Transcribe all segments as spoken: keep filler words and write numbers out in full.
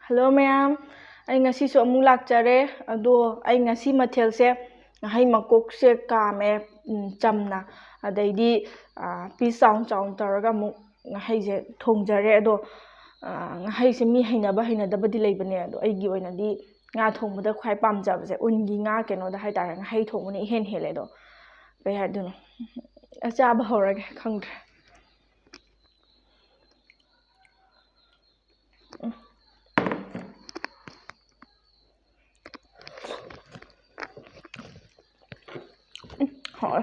Hello ꯃꯌꯥꯝ, ꯑꯩ ꯉꯁꯤꯁꯨ ꯑꯃꯨꯛ ꯂꯥꯛꯆꯔꯦ꯫ ꯑꯗꯣ ꯑꯩ ꯉꯁꯤ ꯃꯊꯦꯜꯁꯦ ꯉꯥꯍꯩ ꯃꯀꯣꯛꯁꯦ ꯀꯥꯝꯃꯦ, ꯎꯝ, ꯆꯝꯅ, ꯑꯗꯩꯗꯤ, ꯑꯥ, ꯄꯤꯁ ꯆꯥꯎꯅ ꯆꯥꯎꯅ ꯇꯧꯔꯒ ꯑꯃꯨꯛ ꯉꯥꯍꯩꯁꯦ ꯊꯣꯡꯖꯔꯦ꯫ ꯑꯗꯣ, ꯑꯥ, ꯉꯥꯍꯩꯁꯦ ꯃꯤ ꯍꯩꯅꯕ ꯍꯩꯅꯗꯕꯗꯤ ꯂꯩꯕꯅꯦ, ꯑꯗꯣ ꯑꯩꯒꯤ ꯑꯣꯏꯅꯗꯤ ꯉꯥ ꯊꯣꯡꯕꯗ ꯈ꯭ꯋꯥꯏ ꯄꯥꯝꯖꯕꯁꯦ ꯎꯟꯒꯤ ꯉꯥ ꯀꯩꯅꯣꯗ ꯍꯥꯏꯇꯥꯔꯦ, ꯉꯥꯍꯩ ꯊꯣꯡꯕꯅ ꯏꯍꯦꯟ ꯍꯦꯜꯂꯦ꯫ ꯑꯗꯣ ꯀꯩ ꯍꯥꯏꯗꯣꯏꯅꯣ, ꯑ, ꯆꯥꯕ ꯍꯧꯔꯒꯦ, ꯈꯪꯗ꯭ꯔꯦ꯫ ꯍꯥꯎꯋꯦ꯫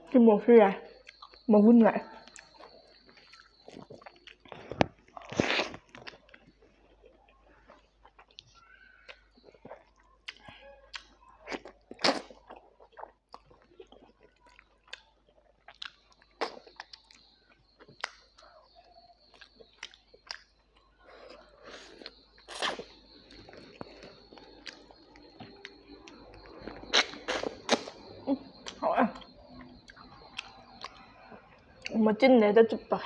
ꯁꯤ ꯃꯣꯔꯣꯛꯁꯨ ꯌꯥꯏ, ꯃꯒꯨꯟ ꯂꯥꯛꯑꯦ꯫ ꯎꯝ, ꯍꯥꯎꯋꯦ꯫ ꯃꯆꯤꯟꯗ ꯍꯦꯛꯇ ꯆꯨꯞꯄ꯫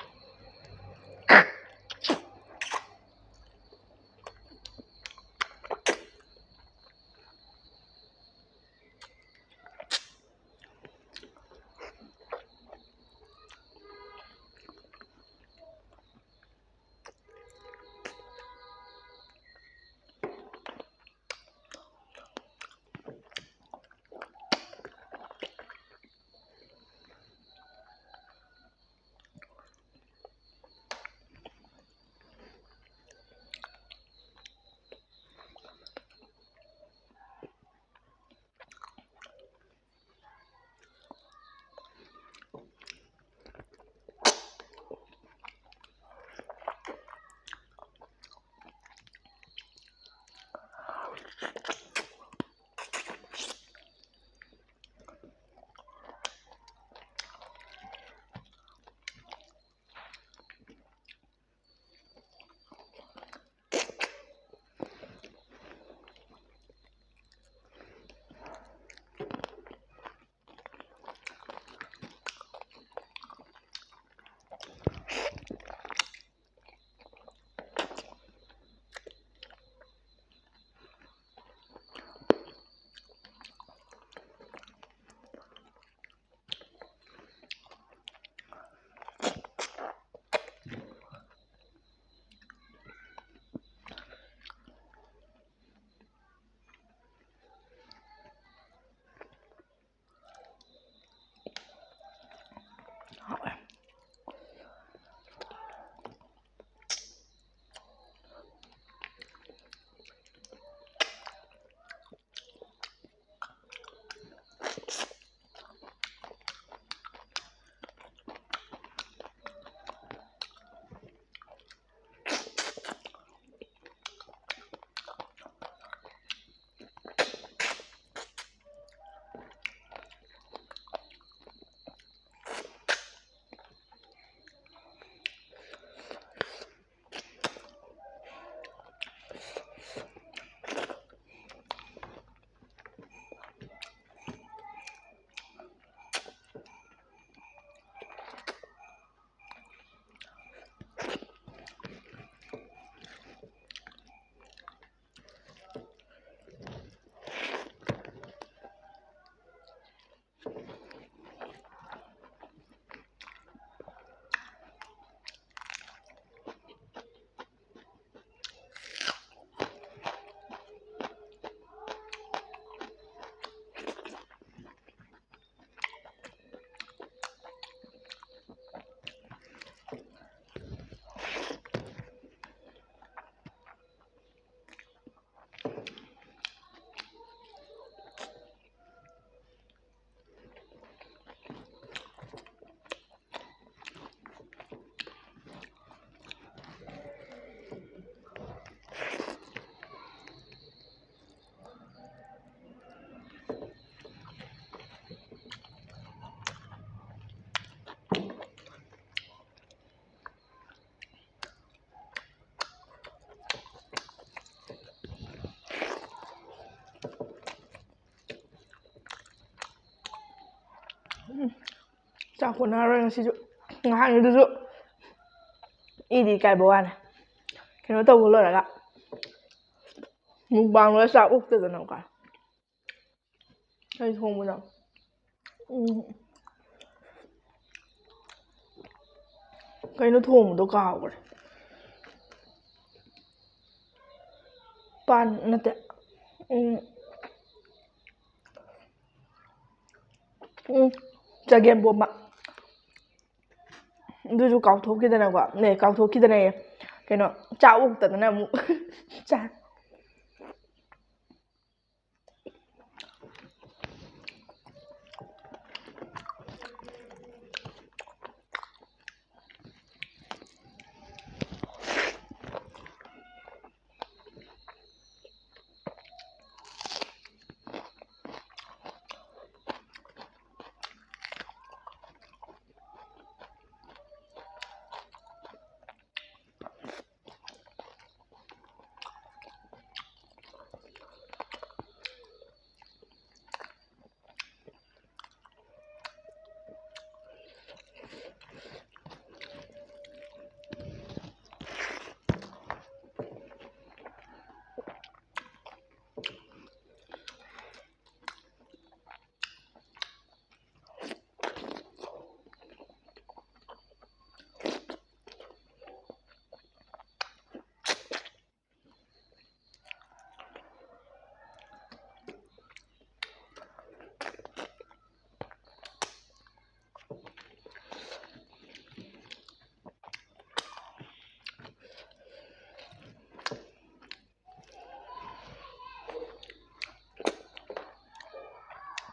ꯆꯥꯛ ꯀꯣꯟꯅꯔꯣꯏ ꯉꯁꯤꯁꯨ꯫ ꯉꯍꯥꯟꯒꯤꯗꯨꯁꯨ ꯏꯗꯤ ꯏꯀꯥꯏꯕ ꯋꯥꯅꯦ꯫ ꯀꯩꯅꯣ ꯇꯧꯕ ꯂꯣꯏꯔꯒ, mukbang ꯂꯣꯏꯔ ꯆꯥꯛ ꯑꯣꯛꯇꯗꯅꯀꯣ꯫ ꯀꯩ ꯊꯣꯡꯕꯅꯣ? ꯎꯝ꯫ ꯀꯩꯅꯣ ꯊꯣꯡꯕꯗꯣ ꯀꯥꯎꯈ꯭ꯔꯦ꯫ ꯄꯥꯟ ꯅꯠꯇꯦ꯫ ꯎꯝ꯫ ꯎꯝ꯫ ꯆꯒꯦꯝꯄꯣꯝꯕ꯫ ꯑꯗꯨꯁꯨ ꯀꯥꯎꯊꯣꯛꯈꯤꯗꯅꯀꯣ꯫ ꯅꯦ, ꯀꯥꯎꯊꯣꯛꯈꯤꯗꯅꯌꯦ꯫ ꯀꯩꯅꯣ, ꯆꯥꯛ ꯑꯣꯛꯇꯗꯅ ꯑꯃꯨꯛ ꯆꯥ-,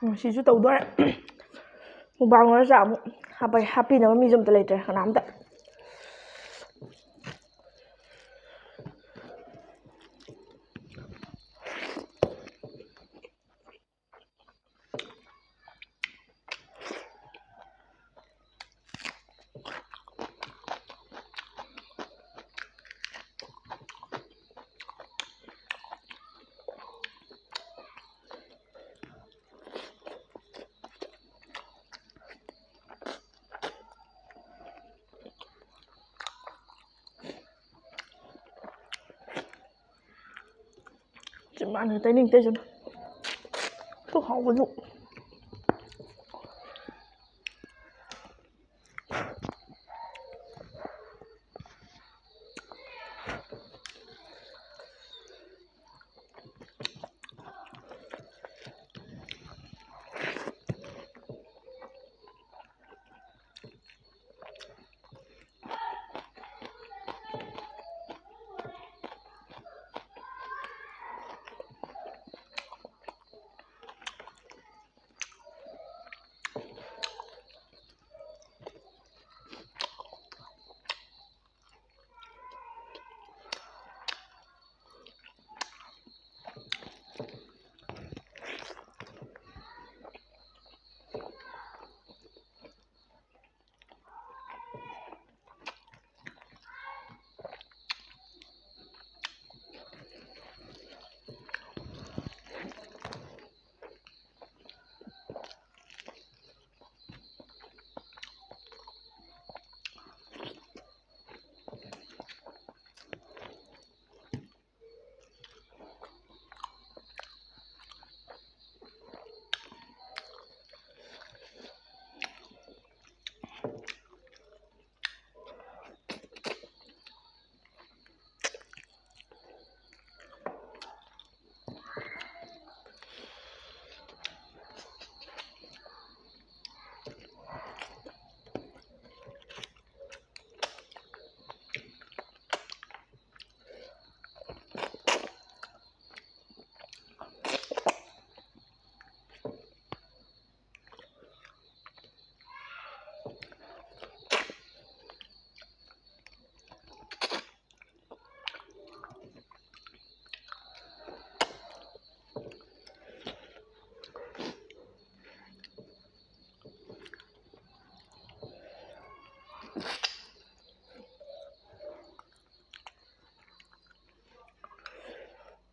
ꯎꯝ, ꯁꯤꯁꯨ ꯇꯧꯗꯣꯔꯦ꯫ Mukbang ꯂꯣꯏꯔ ꯆꯥꯛ ꯑꯃꯨꯛ ꯍꯥꯞꯄ-, ꯍꯥꯞꯄꯤꯅꯕ ꯃꯤꯁꯨ ꯑꯝꯇ ꯂꯩꯇ꯭ꯔꯦ ꯀꯅꯥꯝꯇ꯫ ꯃꯥꯅ ꯇꯩꯅꯤꯡ ꯇꯩꯁꯅꯨ꯫ ꯇꯨ ꯍꯥꯎꯕꯁꯨ꯫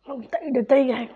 ꯄꯪꯇꯩꯗ ꯇꯩ ꯍꯥꯏ꯫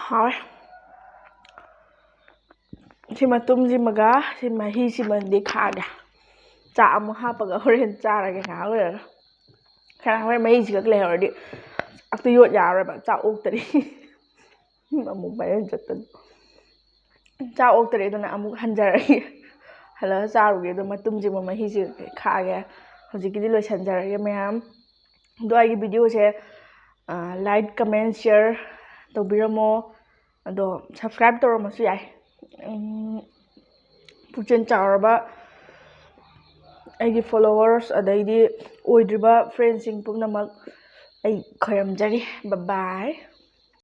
ꯍꯥꯎꯋꯦ꯫ ꯁꯤ ꯃꯇꯨꯝꯁꯤꯃꯒ ꯁꯤ ꯃꯍꯤꯁꯤꯃꯗꯤ ꯈꯥꯛꯑꯒꯦ꯫ ꯆꯥꯛ ꯑꯃꯨꯛ ꯍꯥꯞꯄꯒ ꯍꯣꯔꯦꯟ ꯆꯥꯔꯒꯦ ꯉꯥꯏꯍꯥꯛ ꯂꯩꯔꯒ꯫ ꯈꯔ ꯍꯣꯔꯦꯟ ꯃꯍꯤꯁꯤ ꯈꯛ ꯂꯩꯍꯧꯔꯗꯤ ꯆꯥꯛꯇꯣ ꯌꯣꯠ ꯌꯥꯔꯔꯣꯏꯕ꯫ ꯆꯥꯛ ꯑꯣꯛꯇꯔꯤ꯫ ꯑꯃꯨꯛ viral ꯆꯠꯇꯅ꯫ ꯆꯥꯛ ꯑꯣꯛꯇꯔꯤ, ꯑꯗꯨꯅ ꯑꯃꯨꯛ ꯍꯟꯖꯔꯒꯦ꯫ ꯍꯜꯂꯒ ꯆꯥꯔꯨꯒꯦ꯫ ꯑꯗꯣ ꯃꯇꯨꯝꯁꯤꯃ ꯃꯍꯤꯁꯤ ꯈꯥꯛꯑꯒꯦ꯫ ꯍꯧꯖꯤꯛꯀꯤꯗꯤ ꯂꯣꯏꯁꯟꯖꯔꯒꯦ ꯃꯌꯥꯝ꯫ ꯑꯗꯣ ꯑꯩꯒꯤ videoꯁꯦ, ꯑ, like, comment, share ꯇꯧꯕꯤꯔꯝꯃꯣ꯫ ꯑꯗꯣ subscribe ꯇꯧꯔꯝꯃꯁꯨ ꯌꯥꯏ꯫ ꯎꯝ, ꯄꯨꯛꯆꯦꯜ ꯆꯥꯎꯔꯕ ꯑꯩꯒꯤ followers, ꯑꯗꯩꯗꯤ ꯑꯣꯏꯗ꯭ꯔꯤꯕ friendꯁꯤꯡ ꯄꯨꯝꯅꯃꯛ ꯑꯩ ꯈꯣꯏꯔꯝꯖꯔꯤ꯫ Bye bye꯫